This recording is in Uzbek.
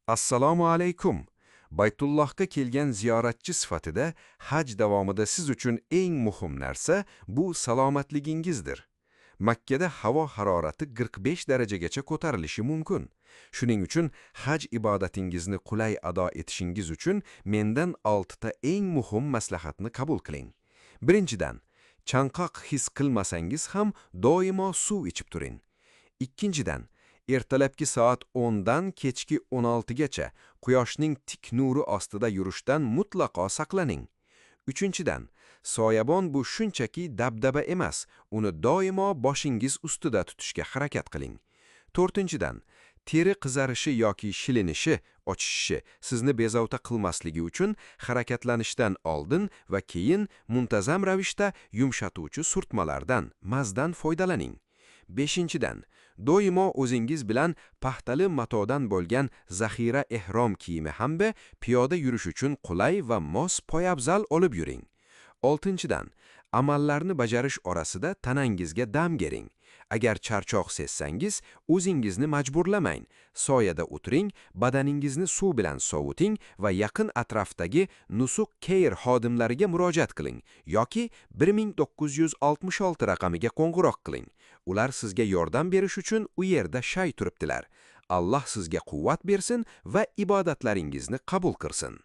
Assalomu alaykum. Baytullohga kelgan ziyoratchi sifatida haj davomida siz uchun eng muhim narsa bu salomatligingizdir. Makkada havo harorati 45 darajagacha ko'tarilishi mumkin. Shuning uchun haj ibodatingizni qulay ado etishingiz uchun mendan 6 ta eng muhim maslahatni qabul qiling. Birinchidan, chanqoq his qilmasangiz ham doimo suv ichib turing. Ikkinchidan, ertalabki soat 10 dan kechki 16 gacha quyoshning tik nuri ostida yurishdan mutlaqo saqlaning. Uchinchidan, soyabon bu shunchaki dabdaba emas, uni doimo boshingiz ustida tutishga harakat qiling. To'rtinchidan, teri qizarishi yoki shilinishi, ochishishi sizni bezovta qilmasligi uchun harakatlanishdan oldin va keyin muntazam ravishda yumshatuvchi surtmalardan, mazdan foydalaning. Beshinchidan, doimo o'zingiz bilan paxtali matodan bo'lgan zaxira ehrom kiyimi hamda piyoda yurish uchun qulay va mos poyabzal olib yuring. Oltinchidan, amallarni bajarish orasida tanangizga dam bering. Agar charchoq sezsangiz, o'zingizni majburlamang. Soyada o'tiring, badaningizni suv bilan sovuting va yaqin atrofdagi Nusuk Care xodimlariga murojaat qiling yoki 1966 raqamiga qo'ng'iroq qiling. Ular sizga yordam berish uchun u yerda shay turibdilar. Alloh sizga quvvat bersin va ibodatlaringizni qabul qilsin.